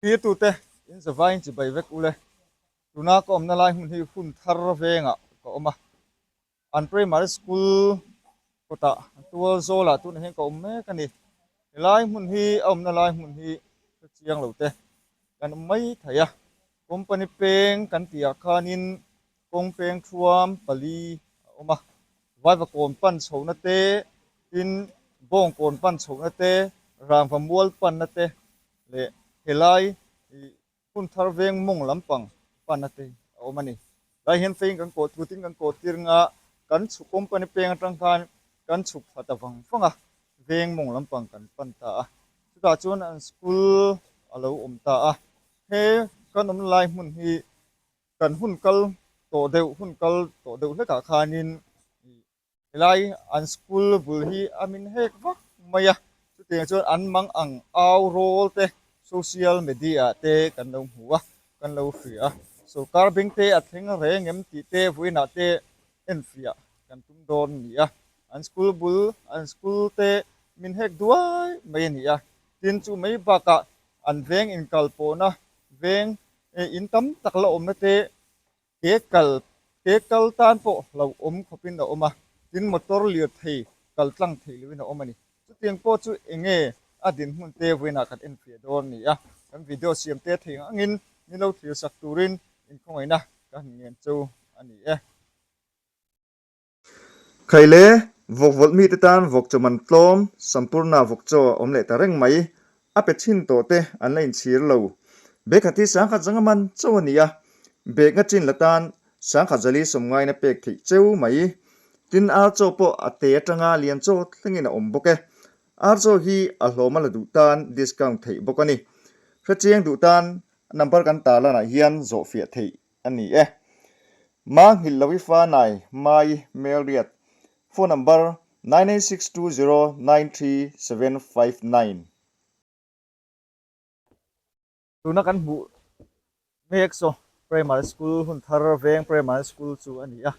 Tirtute in zavaiin chibai vek ule. Tuna ka awmna lai hmun hi hun thar vengah ka awm a. An primary school kawtah tual zawlah tunah hian ka awm mek a ni. Helai hmun hi a awmna lai hmun hi hre chiang lo te kan awm mai thei a. Company peng kan tihah khanin kawng peng thuam pali a awm a. Vaivakawn pan chhohna te, tin Bawngkawn pan chhohna te, Rangva mual panna te leh helai ih hun thar veng mawng lampang panna te a awm a ni. Lai hian fei in kan kawh tut in kan kawh tir nga kan chhuk company peng atang khan kan chhuk thla ta vang vang a, veng mawng lampang kan pan ta a. Chutah chuan an school a lo awm ta a. He kan awmna lai hmun hi Kan hun kal tawh deuh hun kal tawh deuh hlekah khanin helai an school bul hi a min hek vak mai a, chutiang chuan an mang ang au rawl te social media ah te kan lo hmu a, kan lo hria a, sorkar beng te a thleng reng em tih te vawiinah te enfiah kan tum dawn a ni a, an school bul an school te min hek duai mai a ni a, tin chu mai bakah an veng inkalpawhna veng In tam tak la awmna te ke kal ke kal tan pawh hlauhawm khawpin a awm a, tin motor lirthei kal tlang theih lohin a awm a ni. Chutiang pawh chu eng nge a dinhmun te vawiinah kan enfiah dawn a ni a, kan video siam te thei ang angin min lo thlir sak turin inkhawngaihna ka han ngen chu a ni e. Khaile, vawk vawlh mite tan vawk chaw man tlawm, Sampurna vawk chaw a awm leh ta reng mai. A pe chin tawh te an la inchhir lo. Bag khat hi sangkhat zanga man chauh a ni a, bag nga chin la tan sangkhat zali sawmngaina pek theih cheu mai. Tin, ar chaw pawh a te atanga lian chaw thlengin a awm bawk e. Ar chaw hi a hlawm a la duh tan discount theih bawk a ni. Hrechiang duh tan number kan tarlanah hian zawhfiah theih a ni e. Ma nghilh lo i fa nai Mai Melriat Phone number 9862093759. Tuna kan hmuh mek saw Primary School hun thar veng Primary School chu a ni a.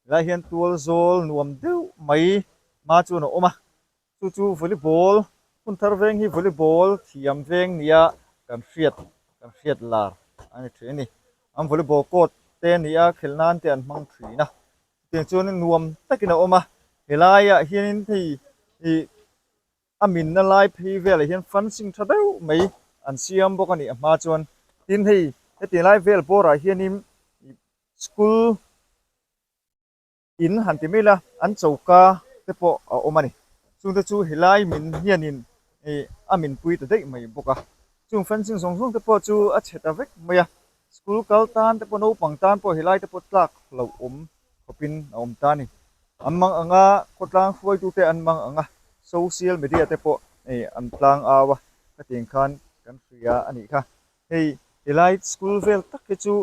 Helai hian tual zawl nuam deuh mai hma chuan a awm a. Chu chu volleyball hun thar veng hi volleyball thiam veng nia kan hriat kan hriat lar a ni thin a ni. An volleyball court te a ni a, khelh nan te an hmang thin a. Chutiang chuan nuam takin a awm a, helaiah hianin hei ih a minna lai phei velah hian fencing tha deuh mai an siam bawk a ni a hma chuan. Tin hei heti lai vel bawrah hianin school In han ti mai la, an choka te pawh a awm a ni. Chungte chu helai min hianin ih a min pui ta daih mai bawk a. Chung fencing zawng zawng te pawh chu a chhe ta vek mai a. School kal tan te pawh naupang tan pawh helai te pawh tlak hlauh awm khawpin a awm ta a ni. An mang ang a, khawtlang hruaitute an mang ang a, social media te pawh ih an tlang au a, khatiang khan kan hria a nih kha. Hei helai school vel tak hi chu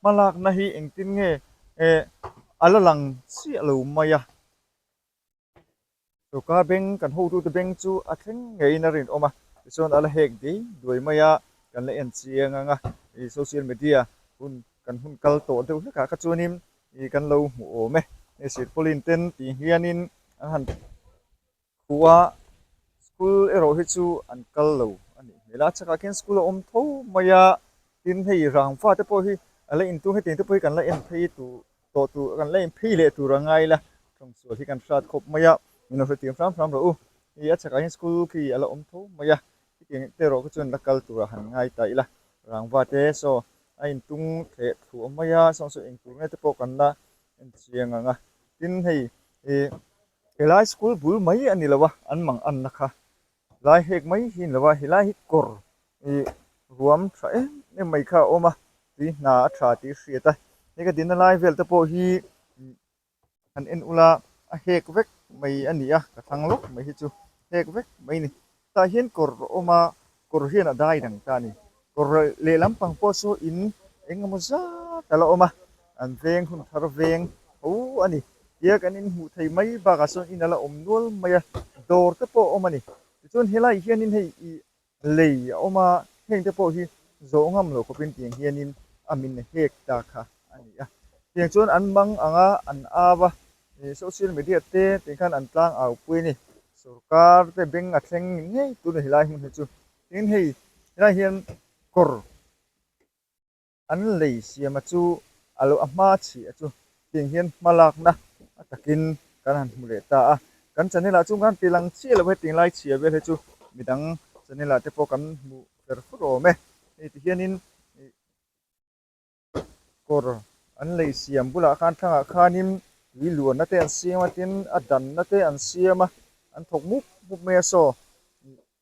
hmalakna hi engtin nge eh a la lang chiah lo mai a, sorkar bank kan hotute bank chu a thleng ngeiin a rinawm a, tichuan a la hek dei duai mai a, kan la en chiang ang a, ih social media hun kan hun kal tawh deuh hlek ah kha chuanin ih kan lo hmu awm e, hei silpaulin ten tih hianin an han. Khua school erawh hi chu an kal lo a nih hmel a, a chhakah khian school a awm tho mai a, tin hei rangva te pawh hi a la intung hetiang te pawh hi kan la en phei tur tawh tur kan la en phei leh tur a ngai la, thawmsual hi kan hrat khawp mai a, min lo hrethiam hram hram rawh u, hei a chhakah hian school khi a la awm tho mai a, hetiang te erawh kha chuan la kal turah han ngai ta ila, rangva te saw a intung thleh thluah mai a, saw saw engtur nge te pawh kan la en chiang ang a, tin hei ih. Helai school bul mai a ni lo a, an mang anna kha lai hek mai hi a ni lo a, helai hi kawr ih ruam tha em em mai kha a awm a, tui hna a tha tih a hriat a, hei ka dinna lai vel te pawh hi han en ula a hek vek mai a ni a, ka thlang lawk mai hi chu hek vek mai a ni. Tah hian kawr a awm a, kawr hian a dai dang ta a ni. Kawr lehlam pang pawh saw in eng emaw zat a la awm a, an veng hun thar veng tho a ni. Tia kan inhmuh thei mai bakah sawn in a la awm nual mai a, dawr te pawh a awm a ni. Tichuan helaiah hianin hei ih lei a awm a, heng te pawh hi zawh ngam loh khawpin tiang hianin a min hek ta kha a ni a. Tiang chuan an mang ang a, an au a, Ih social media te tih khan an tlang au pui a ni. Sorkar te beng a thleng ngei tuna helai hmun hi chu. Tin hei helai hian Kawr an lei siama chu a lo a hma chhia chu tiang hian hma lakna a takin kan han hmu leh ta a. Kan channel ah chuan kan ti lang chiah lo hetiang lai chhia vel hi chu midang channel ah te pawh kan hmu fer fur awm e. Hei ti hianin ih kawr an lei siam bulah khan thlangah khanin tui luanna te an siam a tin a danna te an siam a an thawk mup mup mai a saw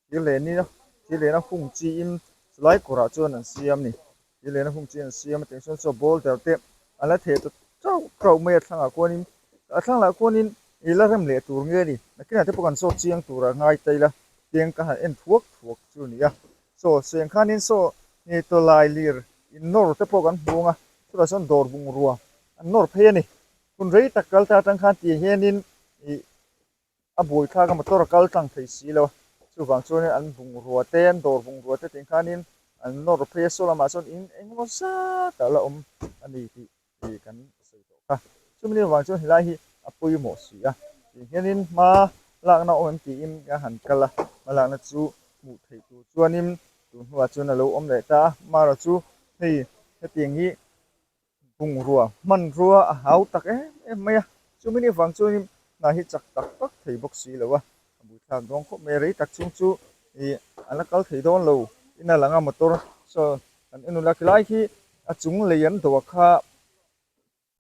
thir len in thir lena hung chiin chulai kawrah chuan an siam a ni thir lena hung chi an siam a tiang chuan saw boulder te a la theh ta tauh tauh mai a thlangah khuanin a thlang lah khuanin ih la rem leh tur nge ni nakinah te pawh kan zawt chiang tur a ngai ta ila tiang ka han en thuak thuak chu a ni a saw seng khanin saw ih tawlai lir in nawr te pawh kan hmu ang a chutah chuan dawr bungrua an nawr phei a ni hun rei tak kal ta atang khan tiang hianin ih a buaithlak a motor a kal tlang thei si lo a chuvang chuanin an bungrua te an dawr bungrua te tih khanin an nawr phei a saw lamah chuan in engemaw zat ah la awm a ni tih ih kan sawi tawh kha chumi avang chuan helai hi a pawimawh si a tih hianin hma lakna awm em tiin ka han kal a hma lakna chu hmuh theih tur chuanin tun hnuah chuan a lo awm leh ta a marawh chu hei hetiang hi bungrua hmanrua a hau tak em em mai a chumi ni vang chuanin hna hi chak tak tak thei bawk si lo a a buaithlak dawn khawp mai a rei tak chhung chu ih an la kal thei dawn lo in a lang a motor saw an en ula khilai khi a chung lei an dawh kha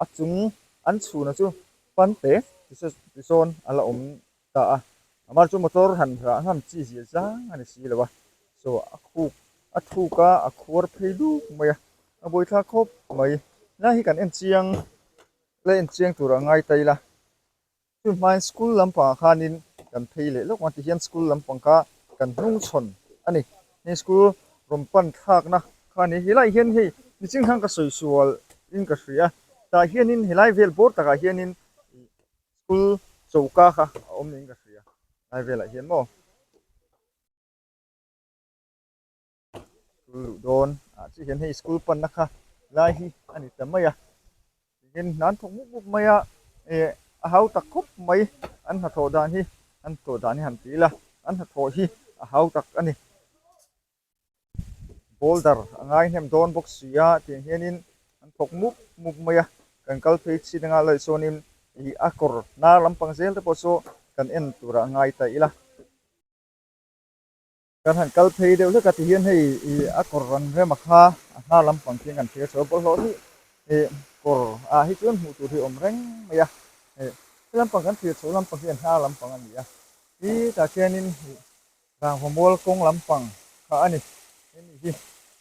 a chung an chhuna chu pante tisawn a la awm ta a amah chu motor han rah ngam chi zia zang a ni si lo a saw a khuk a thuk a a khuar phei duk mai a a buaithlak khawp mai helai hi kan en chiang la en chiang tur a ngai ta ila chu hmain school lampangah khanin kan phei leh lawk ang tihian school lampang kha kan hnung chhawn a ni heng school rawn pan thlakna kha a ni helaiah hian hei nichin khan ka sawi sual in ka hria tah hianin helai vel bawr takah hianin ih school choka kha a awm niin ka hria helai velah hian maw. School luh dawn ah chiah hian hei school panna kha lai hi a ni ta mai a tin hna an thawk mup mup mai a eh a hau tak khawp mai an hnathawh dan hi an hnathawh dan hi han ti ila an hnathawh hi a hau tak a ni boulder a ngai hnem dawn bawk si a tiang hianin an thawk mup mup mai a kan kal phei chin anga laih sawnin ih a kawr hnar lampang zel te pawh chu kan en turah a ngai ta ila. Kan han kal phei deuh hlek a ti hian hei ih a kawr an rem a kha a hnar lampang khian kan thlir chho a bawlhhlawh hi ih kawr ah hi chuan hmuh tur hi a awm reng mai a ih he lampang kan thlir chho lampang hi a hnar lampang a ni a i tah khianin ih rangva mual kawng lampang kha a ni hemi hi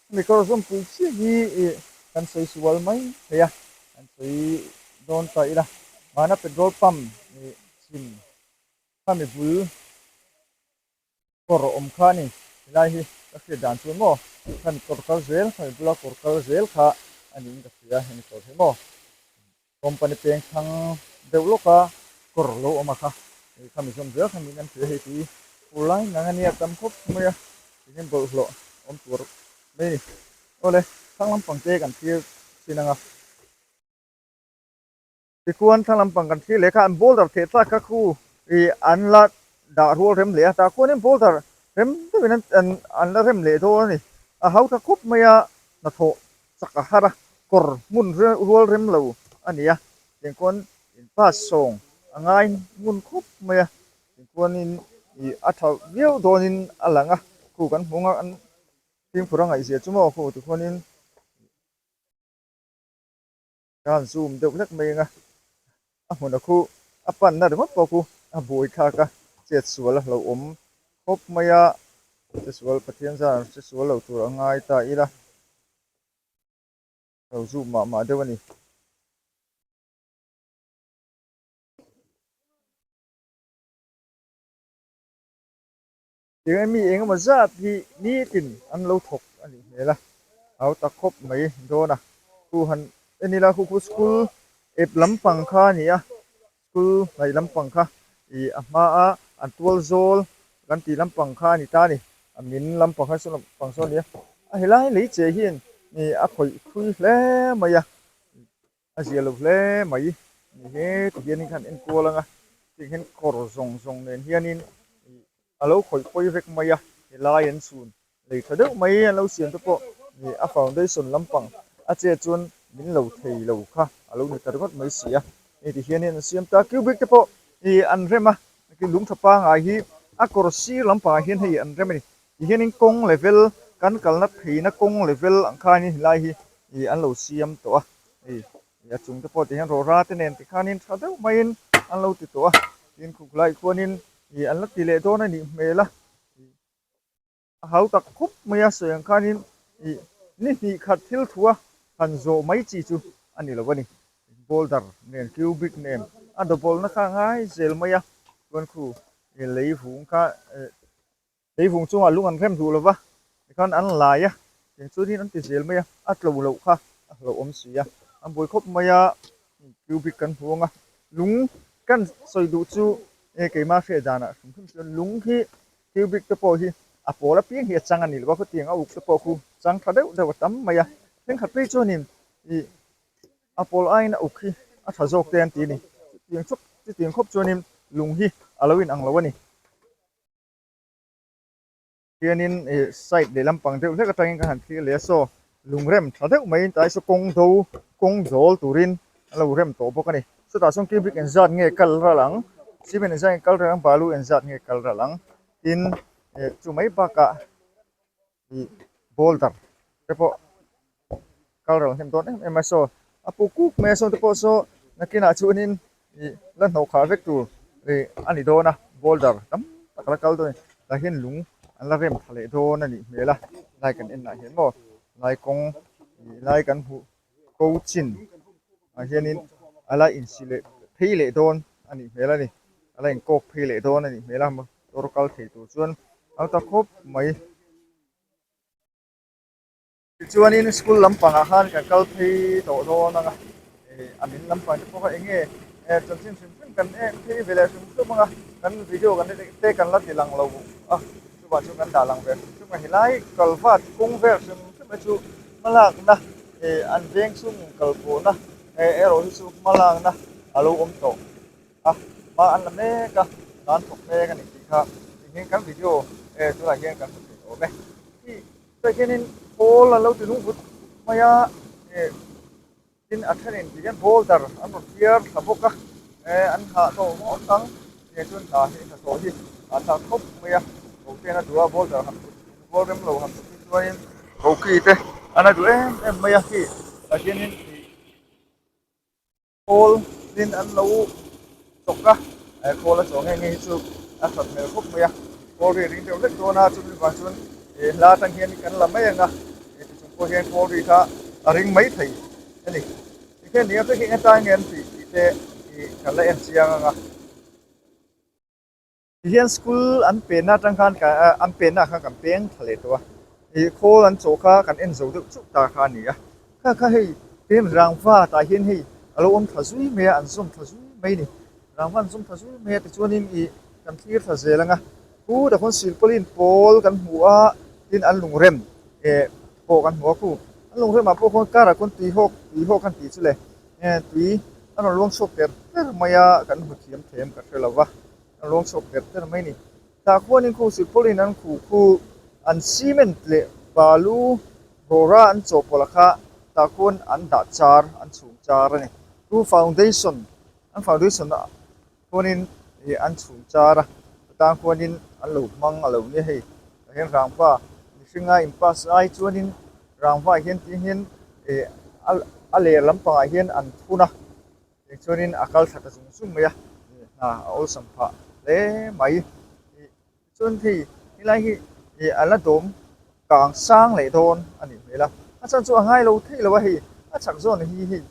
hemi kawr zawmpui chiah hi ih kan sawi sual mai thei a kan sawi dawn ta ila mahna petrol pump ih chhim khami bul. Kawr awm kha a ni. Helai hi ka hriat dan chuan maw khami kawr kal zel, khami bula kawr kal zel kha a niin ka hria hemi kawr hi maw company peng thlang deuh lawka kawr lo awm a kha khami zawm zel kha niin an hria hei tui fur lai ngang a nia tam khawp mai a tihian bawlhhlawh awm tur mai a ni. Awle thlang lampang te kan thlir thin ang a. Tichuan thlang lampang kan thlir leh kha an boulder theh tlak kha khu ih an la dah rual rem leh a, tah khuanin boulder rem deuhin an an an la rem leh dawn a ni. A hau tha khawp mai a, hnathawh chak a har a, kawr hmun rual rem lo a ni a, tiang khuan in pass sawng a ngai ngun khawp mai a, tiang khuanin ih a tha viau dawnin a lang a, khu kan hmu ang a, an fimkhur a ngaihzia chu maw khu tikhuanin. Ka han zoom deuh hlek mai ang a, a hmun a khu a panna ringawt pawh khu a buai thlak a, chet sual a hlauhawm khawp mai a, che sual Pathian zan che sual lo tur a ngai ta ila, lo zoom mah mah deuh a ni. Tiang mi eng emaw zat hi nitin an lo thawk a nih hmel a, hau tak khawp mai dawn a, khu han en ila khu khu school ep lampang kha a ni a, school hnaih lampang kha ih a hma a an tual zawl kan tih lampang kha a ni ta a ni, a min lampang kha saw lampang saw a ni a, a helai lei che hian ih a khawih thui hle mai a. A zia lo hle mai ni he ti hianin khan enkual anga tiang hian kawr zawng zawng nen hianin ih a lo khawih pawi vek mai a helai an chhun lei tha deuh mai an lo siam te pawh A foundation lampang a che chuan min lo thei lo kha a lo ni ta ringawt mai si a. Hei ti hianin an siam ta cubic te pawh ih an rem a lung tha pangai hi a kawr sir lampangah hian hei an rem a ni. Ti hianin kawng level kan kalna pheina kawng level ang khanin helai hi ih an lo siam tawh a hei a chung te pawh ti hian rawhra te nen tikhanin tha deuh maiin an lo ti tawh a tin khuk lai khuanin ih an la ti leh dawn a nih hmel a. A hau tak khawp mai a sawi ang khanin ih ni hnih khat thil thua han zawh mai chi chu a ni lo a ni. Boulder nen cubic nen a dawbawlna kha a ngai zel mai a, chuan khu ih lei vung kha eh lei vung chungah lung an rem duh lo va, tikhan an lai a, tiang chuanin an ti zel mai a, a tlo loh kha a hlauhawm si a, an buai khawp mai a, cubic kan hmu ang a, lung kan sawi duh chu eh keimah hriat danah hrim hrim chuan lung hi Cubic te pawh hi a pawl apiang hi a chang a ni lo a, khawtiang a uk te pawh khu chang tha deuh deuh a tam mai a, thenkhat phei chuanin ih a pawl aiin a uk hi a tha zawk te an ti a ni, chutiang chawp chutiang khawp chuanin lung hi a lo inang lo a ni. Hianin ih side leh lampang deuh hlek atangin ka han thlir leh a, saw lung rem tha deuh maiin tlai saw kawng do kawng zawl turin a lo rem tawh bawk a ni. Chutah chuan cubic engzat nge kal ral ang, cement engzat nge kal ral ang, balu engzat nge kal ral ang tin eh chu mai bakah ih boulder te pawh kal ral hnem dawn em em a saw a puk kuk mai a saw te pawh saw nakinah chuanin ih la hnawh khah vek tur ih a ni dawn a boulder tam tak a la kal dawn a ni tah hian lung an la rem tha leh dawn a nih hmel a lai kan en ah hian maw lai kawng ih lai kan hmuh ko chin ah hianin a la insi leh phei leh dawn a nih hmel a ni a la inkawk phei leh dawn a nih hmel a motor kal thei tur chuan a ta khawp mai. Tichuanin school lampangah khan kan kal phei tawh dawn ang a, ih a min lampang te pawh kha eng nge chanchin hrim hrim kan en phei ve leh hrim hrim ang a, kan video kan te kan la ti lang lo a, chuvang chu kan dah lang ve hrim hrim a, helai kalvat kawng vel hrim hrim hi chu hmalakna ih an veng chhung kal pawhna erawh hi chu hmalakna a lo awm tawh a, hma an la mek a, hna an thawk mek a ni tih kha tihian kan video tunah hian kan hmu thei awm e. Tah hianin pawl an lo ti nung vut mai a, eh tin a thenin ti hian boulder an rawn phiar thla bawk a, eh an hah tawh ngawt ang tiang chuan hna hi hnathawh hi a thlak khawp mai a, kokian a duh a boulder han put rual rem lo han put hi chuanin koki te an a duh em em mai a khi tah hianin ih Khawl tin an lo chawk a, eh khawl a chawh nghe nghe hi chu a that hmel khawp mai a, khawl ri a ring deuh hlek dawn a, chumi vang chuan eh hla atang hian kan la mai ang a, eh ti chung pawh hian khawl ri kha a ring mai thei a ni. Tikhian nia te khi engatan nge an tih tih te ih kan la en chiang ang a. Tihian school an penna atang khan ka an penna khan kan peng thla leh tawh a, ih khawl an chawh kha kan en zo deuh chauh ta kha a ni a, kha kha hei tin rangva tah hian hei a lo awm thla zui mai a, an zawm thla zui mai a ni, rangva an zawm thla zui mai a tichuanin ih kan thlir thla zel ang a, pu takhawn silpauline pawl kan hmu a, tin an lungrem eh pawh kan hmu a khu an lungremah pawh khawn karah khawn tuihawk tuihawk an tih chu le eh tui a rawn luang chhuak ter ter mai a, kan hmu thiam them ka hre lo va. A luang chhuak ter ter mai a ni. Tah khuanin khu silpauline an khuh khu an cement leh balu rawra an chawhpawlh a kha tah khuan an dah char an chhung char a ni. Chu foundation an foundation ah khuanin ih an chhung char a tang khuanin an lo hmang a lo nia hei tah hian rangva mihringa in pass ai chuanin rangva ah hian tih hian ih a ler lampangah hian an thun a. Tichuanin a kal thla ta zung zung mai a, hna a awlsam phah hle mai. Tichuan hei helai hi ih a la dawm kang sang leh dawn a nih hmel a, a chhan chu a ngai lo theih lo a hei a chhak zawn hi hei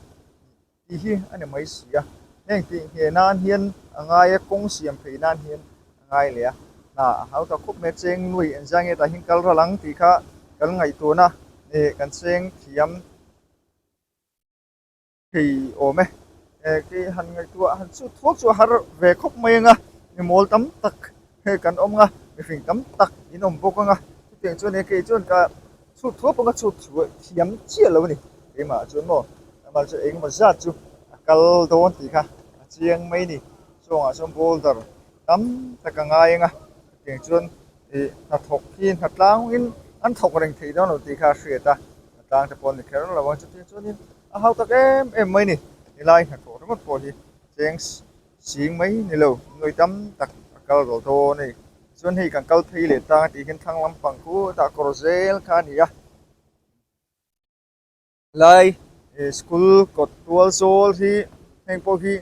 tih hi a ni mai si a, heng tih ngheh nan hian a ngai a, kawng siam phei nan hian a ngai leh a, hna a hau ta khawp mai a, cheng nuai engzah nge tah hian kal ral ang tih kha kan ngaihtuahna ih kan cheng thiam. Thei awm e. Eh kei han ngaihtuah han chhut thuak chu a har ve khawp mai ang a, mi mawl tam tak he kan awm ang a, mihring tam tak in awm bawk ang a, chutiang chuan e kei chuan ka chhut thuak pawh ka chhut thuah thiam chiah lo a ni keimah chuan maw amah chu engemaw zat chu a kal dawn tih kha a chiang mai a ni chungah chuan boulder tam tak a ngai ang a chutiang chuan ih hnathawk hi hnatlang in an thawk reng thei dawn lo tih kha a hriat a. Thingtlang te pawh an ni kher lo a, chutiang chuanin a hau tak em em mai a ni. Helai hnathawh ringawt pawh hi cheng sing mai ni lo, nuai tam tak a kal rawh dawn a ni. Chuan hei kan kal phei leh tang a tih hian thlang lampang khutah kawr zel kha a ni a. Lai school kawt tual zawl hi heng pawh hi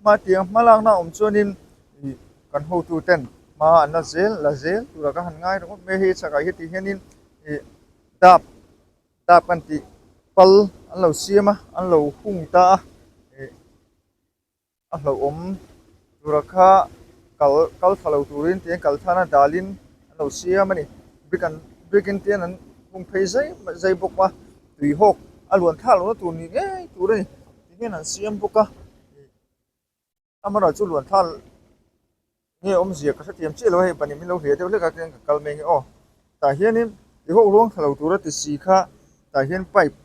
hma tiang hma lakna awm chuanin ih kan hotu ten hma an la zel la zel tura ka han ngai ringawt mai a, hei chhakah hi tih hianin ih dap dap kan tih pal an lo siam a an lo hung ta a ih a hlauhawm tura kha kal kal thla lo turin tiang kal thana dalin an lo siam a ni brick an brick in tian an hung phei zai zai bawk a tui hawk a luan thlak lohna tur ni ngei tur a ni ti hian an siam bawk a amaherawhchu luan thlak nge awmzia ka hrethiam chiah lo a hei pahnih min lo hria deuh hlek a tiang ka kal mai nge aw tah hianin tui hawk ruang thla lo tura ti si kha tah hian pipe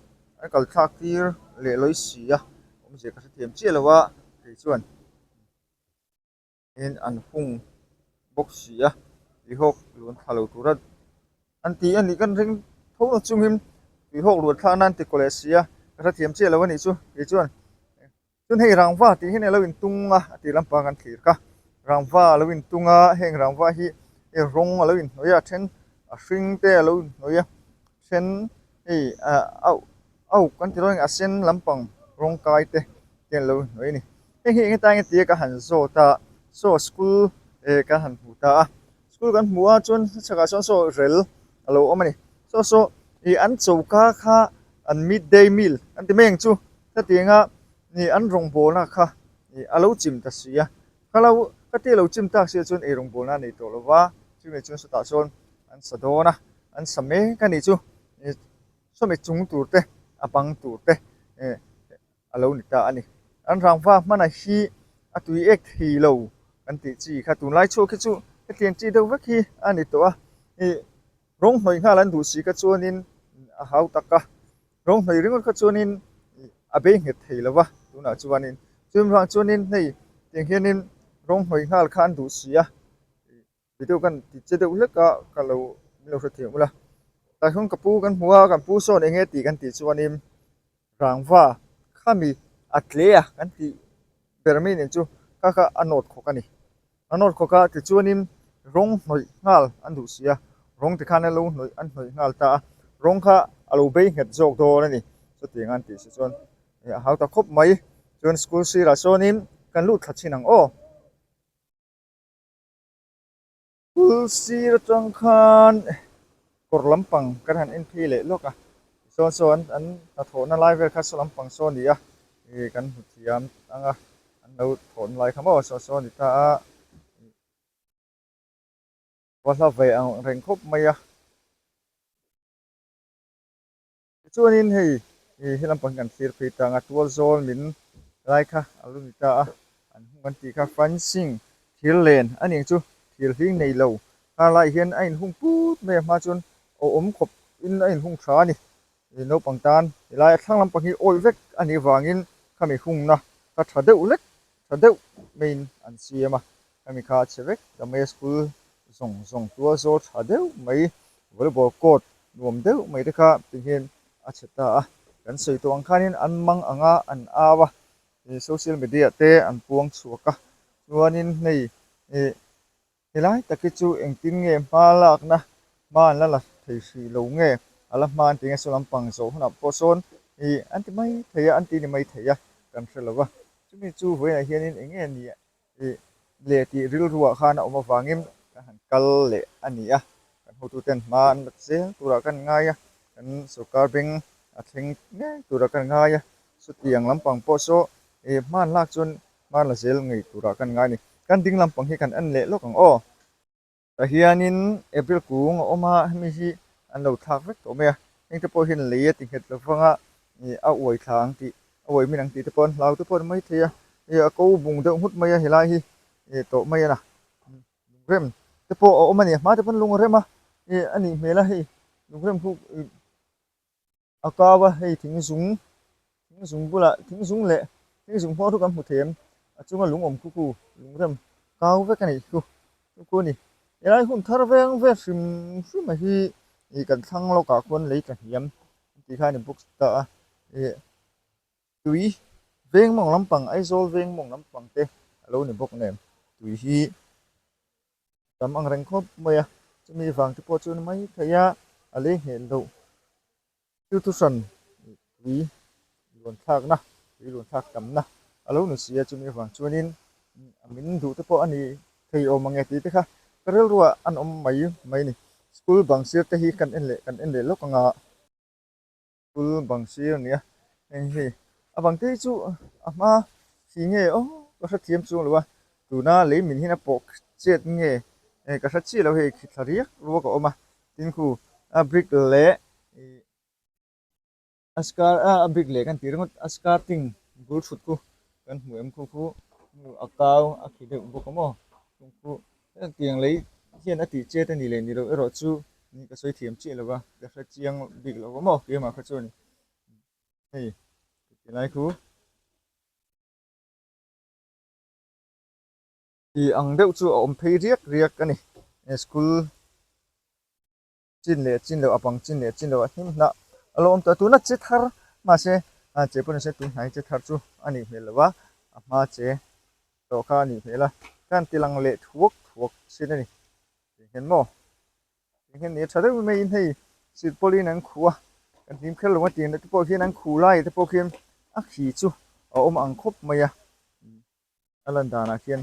an kal thlak tir leh lawi si a awmzia ka hrethiam chiah lo a kei chuan in an hung bawk si a tui hawk luan thla lo tura an ti a nih kan ring tho na chungin tui hawk luan thlak nan ti kaw leh si a ka hrethiam chiah lo a nih chu kei chuan. Chuan hei rangva tih hian a lo intung a, a tih lampang kan thlir kha. Rangva a lo intung a, heng rangva hi hei rawng a lo inhnawih a, a then a hring te a lo inhnawih a, then hei ah a a uk kan ti dawn a sen lampang rawng kai te te an lo inhnawih a ni. Heng hi eng atan nge tia ka han zawt a, saw school eh kan han hmu ta a, school kan hmu a chuan chhakah sawn saw rel a lo awm a ni. Saw saw ih an choka kha an mid day meal an ti mai ang chu. Hetianga nih an rawngbawlna kha ih a lo chim ta si a, ka lo ka ti lo chim tak sia chuan ei rawngbawlna a nei tawh lo va, chumi chuan sawtah chuan an sa dawn a, an sa mek a nih chu ih sawmi chung tur te a bang tur te eh a lo ni ta a ni. An rangva hmana hi a tui ek thei lo kan tih chi kha tunlai chhuak hi chu hetiang chi deuh vek hi a ni tawh a, ih rawng hnawih nghal an duh si kha chuanin a hau tak a. Rawng hnawih ringawt kha chuanin a bei nghet thei lo va, tunah chuanin chumi vang chuanin hei tiang hianin rawng hnawih nghal kha an duh si a, video kan ti che deuh hlek a ka lo min lo hrethiam ula. Tah hian ka pu kan hmu a, kan pu sawn eng nge tih kan tih chuanin rangva khami a tle a kan tih ber mai nen chu kha kha a nawt khawk a ni. A nawr khawk a, tichuanin rawng hnawih nghal an duh si a, rawng tikhan a lo hnawih an hnawih nghal ta a, rawng kha a lo bei nghet zawk dawn a ni. Chutiang an tih si chuan a hau ta khawp mai. Chuan school sirah sawnin kan lut thla chhin ang aw. School sir atang khan kawr lampang kan han en phei leh lawk a, tichuan saw an an hnathawhna lai vel kha saw lampang saw a ni a, ih kan hmu thiam ang a, an lo thawhna lai kha maw saw saw a ni ta a, va hla ve ang reng khawp mai a. Tichuanin hei ih he lampang hi kan thlir phei ta ang a, tual zawl min lai kha a lo ni ta a, an hung an tih kha fencing thir len a ni ang chu, thir hling nei lo kha laiah hian a inhung put mai a hma chuan a awm khawp in a inhung tha a ni, ih naupang tan helai a thlang lampang hi awih vek a nih avangin khami hungna kha tha deuh lek tha deuh maiin an siam a, khami kha a chhe vek ta mai a school zawng zawng tual zawl tha deuh mai volleyball court nuam deuh mai te kha tihian a chhe ta a, kan sawi tawh ang khanin an mang ang a an au a ih social media te an puang chhuak a chuanin hei ih helai tak hi chu engtin nge hma lakna hma an la la thei hrih lo nge a la hma an ti nge saw lampang zawh hunah pawh sawn ih an ti mai thei a an ti ni mai thei a kan hre lo va chumi chu vawiinah hianin eng nge ni Ih leh tih rilruah khan a awm avangin kan han kal leh a ni a, kan hotuten hma an la zel turah kan ngai a, kan sorkar beng a thleng ngei turah kan ngai a, chutiang lampang pawh saw ih hma an lak chuan hma an la zel ngei turah kan ngai a ni. Kan ding lampang hi kan en leh lawk ang aw. Tah hianin April kung a awm a, hemi hi an lo thlak vek tawh mai a, hengte pawh hian lei a ti nghet lo vang a, ih a uai thla ang tih, a uai min ang tih te pawh an hlau te pawh a ni maithei a, ih a ko bung deuh nghut mai a helai hi ih tawh mai a na, lungrem te pawh a awm a ni, a hma te pawn lung a rem a, ih a nih hmel a hei lungrem khu ih. A kau a, hei thing zung, thing zung bulah thing zung leh thing zung hmawr chu kan hmu thei em? A chunga lung awm khu khu, lung rem kau vek a nih khu, chu khu a ni. Helai hun thar veng vel hrim hrim a hi ih kan thlang lawkah khuan lei tla hniam an ti. Ti khan in book ta a ih tui veng mawng lampang Aizawl veng mawng lampang te a lo ni bawk nen tui hi tam ang reng khawp mai a chumi vang te pawh chu ni mai thei a a lei ngheh loh chu thuhran tui luan thlakna tui luan thlak tamna a lo ni si a chumi vang chuanin a min duh te pawh a ni thei awm ang e tih te kha ka rilruah an awm mai mai a ni school bang sir te hi kan en leh kan en leh lawk ang a school bang sir a ni a heng hi a bang te hi chu a hma khi nge aw ka hrethiam chuang lo a tuna lei min hian a pawh chet nge ka hre chiah lo hei khi thla riak ruak a awm a tin khu a brick leh ih. A scar a brick leh kan tih ringawt a skirting bul hrut khu kan hmu em khu khu a kau a khi deuh bawk a maw chung khu hetiang lei hian a tih chet a ni leh ni loh erawh chu ni ka sawi thiam chiah lo va ka hre chiang bik lo va maw keimah kha chuan hei tilai khu tih ang deuh chu a awm phei riak riak a ni school. Chin leh chin loh a bang chin leh chin loh a hnim hnah a lo awm tawh a tuna che thar mahse a che pawh nise tun hnai che thar chu a nih hmel lo a a hma che tawh kha a nih hmel a khan ti lang leh thuak thuak chin a ni tih hian maw tih hian ni a tha deuh maiin hei silpawlin an khuh a kan hlim kher lo a tih te pawh hian an khuh lai te pawh khian a khi chu a awm ang khawp mai a. A lan danah khian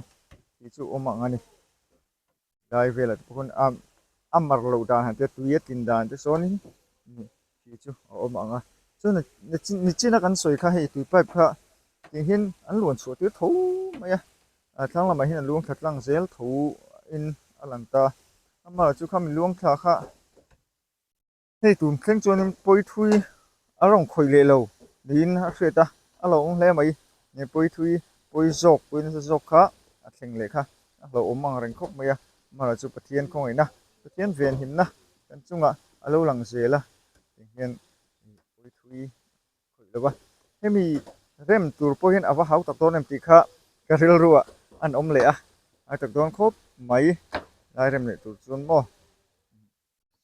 tih chu awm ang a ni lai velah te pawh khawn a a mar loh dan han tia tui a tlin dan te sawnin tih chu a awm ang a chuan nichina kan sawi kha hei tui pipe kha tih hian an luan chhuah tir tho mai a a thlang lamah hian a luang thla tlang zel tho in a lang ta amaherawhchu chu khami luang thla kha. Hei tun thleng chuanin Pawithui a rawn khawih leh lo niin a hriat a, a lo awm hle mai. Nge Pawithui pawi zawk pawi nasa zawk kha a thleng leh kha a hlauhawm ang reng khawp mai a. Amaherawhchu chu Pathian khawngaihna, Pathian venhimna kan chungah a lo lang zel a, tiang hian Pawithui khawih lo va. Hemi rem tur pawh hian a va hau tak dawn em tih kha ka rilruah an awm leh a, a tak dawn khawp mai lai rem leh tur chuan maw.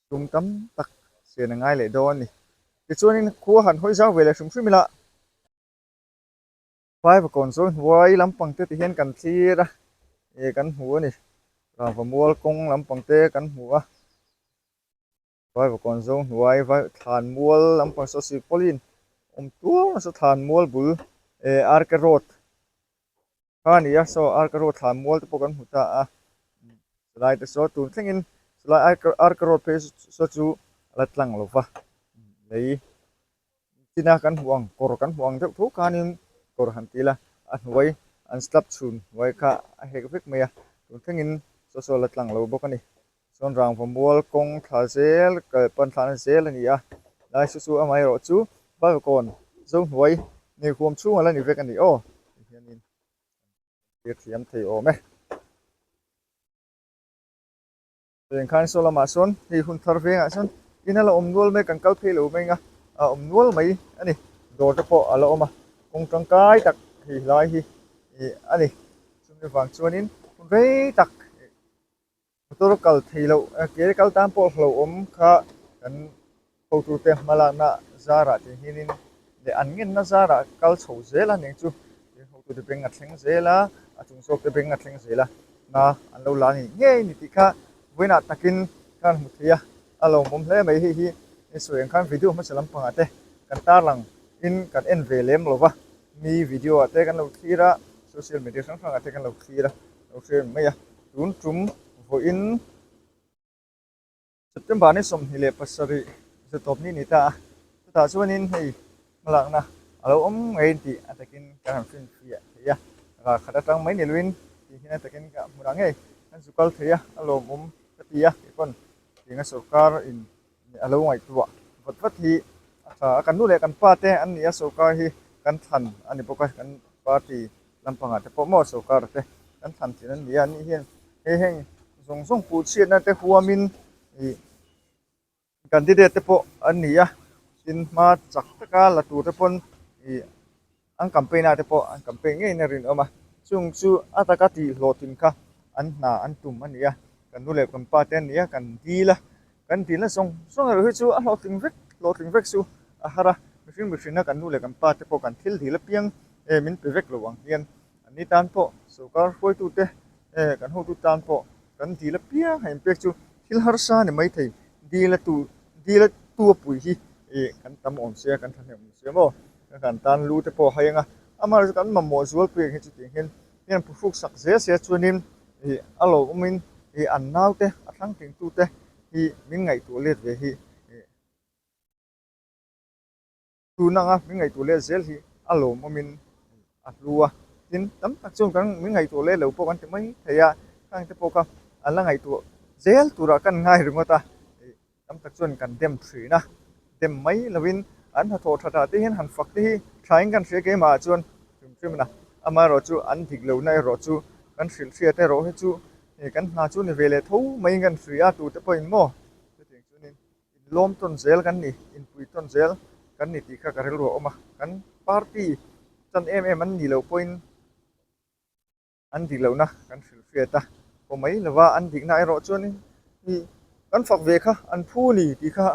Tum tam tak sian a ngai leh dawn a ni. Tichuanin khua han hawi zau ve leh hrim hrim ila, Vaivakawn zawi hnuai lampang te ti hian kan thlir a, ih kan hmu a ni. Rangva mual kawng lampang te kan hmu a, Vaivakawn zawi hnuai vai thlan mual lampang saw silpauline awm tuar nasa thlan mual bul eh RK road Kha a ni a, saw Arka Road thlan mual te pawh kan hmu ta a, chulai te saw tun thlengin chulai Arka Road phei saw chu a la tlang lo va, lei china kan hmuh ang kawr kan hmuh ang deuh tho khanin kawr han ti ila a hnuai an slab chhun hnuai kha a hek vek mai a, tun thlengin saw saw a la tlang lo bawk a ni. Chuan rangva mual kawng thla zel kal pan thlahna zel a ni a, lai chu chu amaherawh chu Balkawn Zohnuai nei huam chhung a la ni vek a ni aw ti hianin kan thlir thiam thei awm e. Cheng khan saw lamah sawn hei hun thar vengah sawn in a la awm nual mai kan kal phei lo mai ang a, a awm nual mai a ni dawr te pawh a la awm a, kawng tangkai tak hei lai hi ih a ni chumi vang chuanin hun rei tak ih. Motor kal thei loh ke kal tan pawh hlauhawm kha kan hotute hmalakna zarah tih hianin leh an ngenna zarah kal chho zel a ning chu hotute beng a thleng zel a, a chung zawkte beng a thleng zel a, hna an lo la ni ngei ni tih kha vawiinah takin khan hmu thei a, a lawmawm hle mai hei hi i sawi ang khan video hmasa lampangah te kan tarlang in kan en ve lem lo va, mi video ah te kan lo thlir a, social media hrang hrangah te kan lo thlir a, lo hre mai a. Tun tum vawiin September ni 27 zatawp ni ni ta a, chutah chuanin hei hmalakna a lo awm ngei tih a takin kan han finfiah thei a, ral khat atang mai ni loin tih hian a takin ka hmunah ngei kan zu kal thei a, a lawmawm ka ti a, kei pawn tinga sorkar in a lo ngaihtuah vat vat hi a tha a, kan nu leh kan pa te an ni a sorkar hi kan thlan a ni bawk a, kan party lampangah te pawh maw sorkar te kan thlan thin an ni a, ani hian hei heng zawng zawng puh chhiatna te huamin ih candidate te pawh an ni a, tin hma chak taka la tur te pawn ih an campaign ah te pawh an campaign ngeiin a rinawm a, chung chu a taka tih hlawhtlin kha an hna an tum a ni a, kan nu leh kan pa te an ni a, kan dil a, kan dilna zawng zawng erawh hi chu a hlawhtling vek hlawhtling vek chu. a har a, mihring mihrinna kan nu leh kan pa te pawh kan thil dil apiang eh min pe vek lo ang hian anni tan pawh sorkar hruaitute eh kan hotu tan pawh kan dil apiang a inpek chu thil harsa a ni maithei dil a tu dil a tu a pui hi ih kan tam awm sia kan thahnem awm sia maw kan tan lu te pawh a hai ang a amaherawhchu kan mamawh zualpui ang hi chutiang hian hian phuhruk sak zel sia chuanin ih a lo awmin ih an naute a thlang tlingtute hi min ngaihtuah let ve hi ih tun anga min ngaihtuah let zel hi a lawmawmin a hlu a tin tam tak chuan kan min ngaihtuah let lo pawh kan ti mai thei a khang te pawh kha an la ngaihtuah zel turah kan ngai ringawt a ih tam tak chuan kan dem thin a dem mai lovin an hnathawh tha tha te hian han fak te hi thain kan hria keimah ah chuan hrim hrim a amaherawh chu an dik lohna erawh chu kan hrilh hriat erawh hi chu ih kan hna chu ni ve leh tho maiin kan hria a tute pawhin maw chutiang chuanin inlawm tawn zel kan ni inpui tawn zel kan ni tih kha ka rilru a awm a kan party chan em em an nih loh pawhin an dik lohna kan hrilh hriat a haw mai lova an dikna erawh chuanin ih kan fak ve kha an phu ni tih kha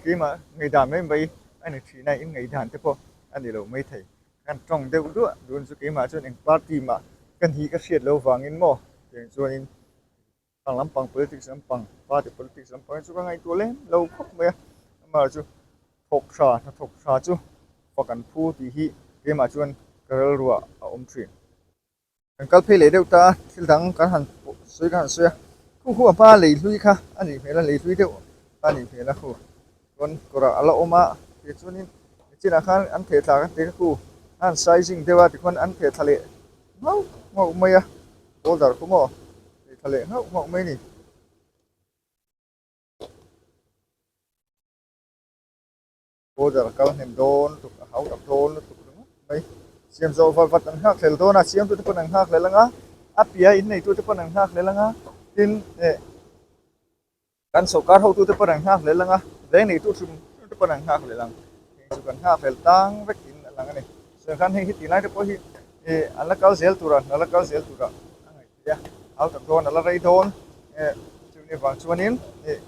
keimah ngaihdan mai mai a ni thin a in ngaihdan te pawh a ni lo mai thei kan tawng deuh duah dun chu keimah chuan eng party mah ka nih ka hriat loh vangin maw tiang chuanin Ang lampang politics lampang party politics lampang hi chu ka ngaihtuah lem lo khawp mai a amaherawh chu thawk tha hnathawk tha chu fak an phu tih hi keimah chuan ka rilruah a awm thin. Kan kal phei leh deuh ta a thil dang kan han sawi kan han sawi a khu khu a hma lei hlui kha a nih hmel a lei hlui deuh a nih hmel a khu chuan kawrah a la awm a tichuanin nichinah khan an theh thla kan ti kha khu a han sizing deuh a tikhuan an theh thla leh nghauh nghauh mai a boulder khu maw theh thla leh nghauh nghauh mai a ni. Boulder kal hnem dawn lutuk a hau tak dawn lutuk ringawt mai siam zawh vat vat an nghak hlel dawn a siamtu te pawn an nghak hlel ang a a piah innei tu te pawn an nghak hlel ang a tin eh Kan sawrkar hotute pawn an nghak hlel ang a, veng neitu hrim hrim te pawn an nghak hlel ang. Heng chu kan nghak hlel tang vek in a lang a ni. Chuan khan heng hi tih lai te pawh hi ih an la kal zel tura, an la kal zel tura a ngaih theih a, hau tak dawn a la rei dawn eh chumi vang chuanin ih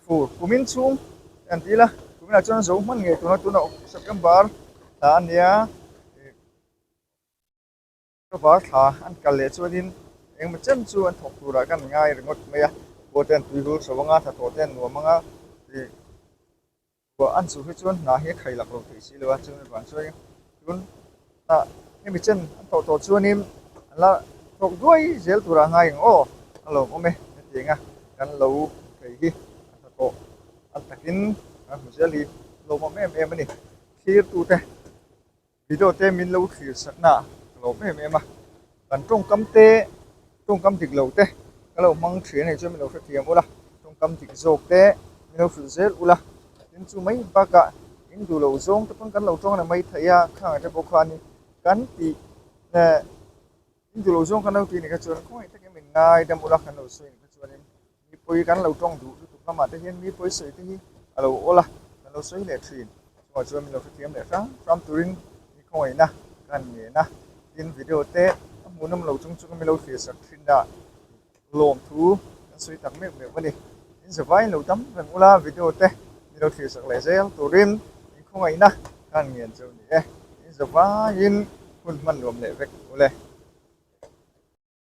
fur kumin chhung an ti ila, kuminah chuan zo hman ngei tuna tuna September thla a nia ih. Cover thla an kal leh chuanin engemaw chen chu an thawk turah kan ngai ringawt mai a, khua te an tui hul chho anga hnathawh te an nuam anga ih ruah an chuh hi chuan hna hi a khai lak lo thei si lo a chumi vang chuanin tun ah hemi chen an thawh tawh chuanin an la thawk duai zel turah a ngai ang aw a lawmawm e hetiang a kan lo thei hi a hnathawh a takin kan hmu zel hi lawmawm em em a ni thlirtute. Video te min lo thlir sakna ka lawm em em a, kan tawngkam te tawngkam dik lo te ka lo hmang thin a nih chuan min lo hrethiam ula, tawngkam dik zawk te min lo hrilh zel ula, tin chu mai bakah in duh loh zawng te pawn kan lo tawng leh mai theih a, khang te pawh khan kan tih eh in duh loh zawng kan lo tih ni kha chuan khawngaih takin min ngaidam ula kan lo sawi ni kha chuanin Mipui kan lo tawng duh lutuk lamah te hian mipui sawi te hi a lo awl a, kan lo sawi leh thin. Chungah chuan min lo hrethiam leh hrang hram turin mi khawngaihna kan ngen a, tin video te a hmuhnawm lo chung chunga min lo thlir sak thin a, lawmthu kan sawi tak meuh meuh a ni. In zavaiin lo dam reng ula video te min lo thlir sak leh zel turin mi khawngaihna kan ngen chu a ni e. In zavaiin hun hman nuam leh vek ule.